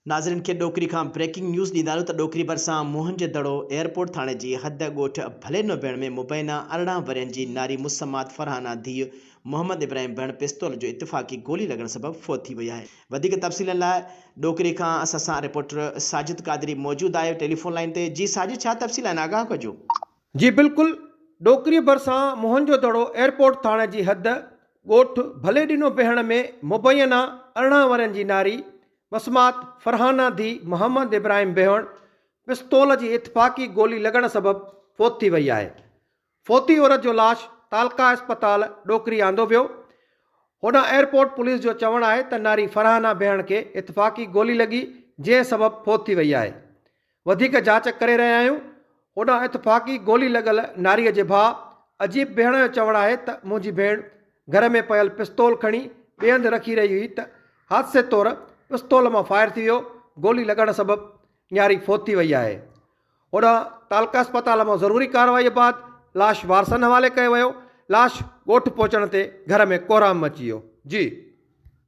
ناظرين کي ڏوڪري کان بريڪنگ نيوز ڏيندا هلون ته ڏوڪري ڀرسان موهن جي دڙو ايئرپورٽ ٿاڻي جي حد ڳوٺ ڀلينو بيڻ ۾ مبينا 18 ورهين جي ناري مسمات فرحانه ڌيء محمد ابراهيم بيڻ پستول جو اتفاقي گولي لڳڻ سبب فوت ٿي وئي آهي وڌيڪ تفصيلن لاء ڏوڪري کان اسان سان رپورٽر ساجد قادري موجود آهي ٽيليفون لائين تي جي ساجد ڇا تفصيل آهن آگاهه ڪجو. جي بلڪل ڏوڪري ڀرسان موهن جو دڙو ايئرپورٽ ٿاڻي جي حد ڳوٺ ڀلي ڏنو بيهڻ ۾ مبينا 18 ورهين جي ناري مسمات فرحانه ڌيء محمد ابراهيم بيهڻ پستول جي اتفاقي گولي لڳڻ سبب فوت ٿي وئي آهي. فوتي عورت جو لاش تعلقه اسپتال ڏوڪري آندو ويو. هوڏانهن ايئرپورٽ پوليس جو چوڻ آهي ته ناري فرحانه بيهڻ کي اتفاقي گولي لڳي جنهن سبب فوت ٿي وئي آهي. وڌيڪ جاچ ڪري رهيا آهيون. هوڏانهن اتفاقي گولي لڳل ناريء جي ڀاء عجيب بيهڻ جو چوڻ آهي ته منهنجي ڀيڻ گهر ۾ پيل پستول کڻي ٻئي هنڌ رکي رهي هئي ته حادثي طور پستول مان فائر ٿي ويو، گولي لڳڻ سبب نياري فوت ٿي وئي آهي. هوڏانهن تعلقه اسپتال مان ضروري ڪارروائي بعد لاش وارثن حوالي ڪيو ويو، لاش ڳوٺ پهچڻ تي گهر ۾ ڪهرام مچي ويو. جي.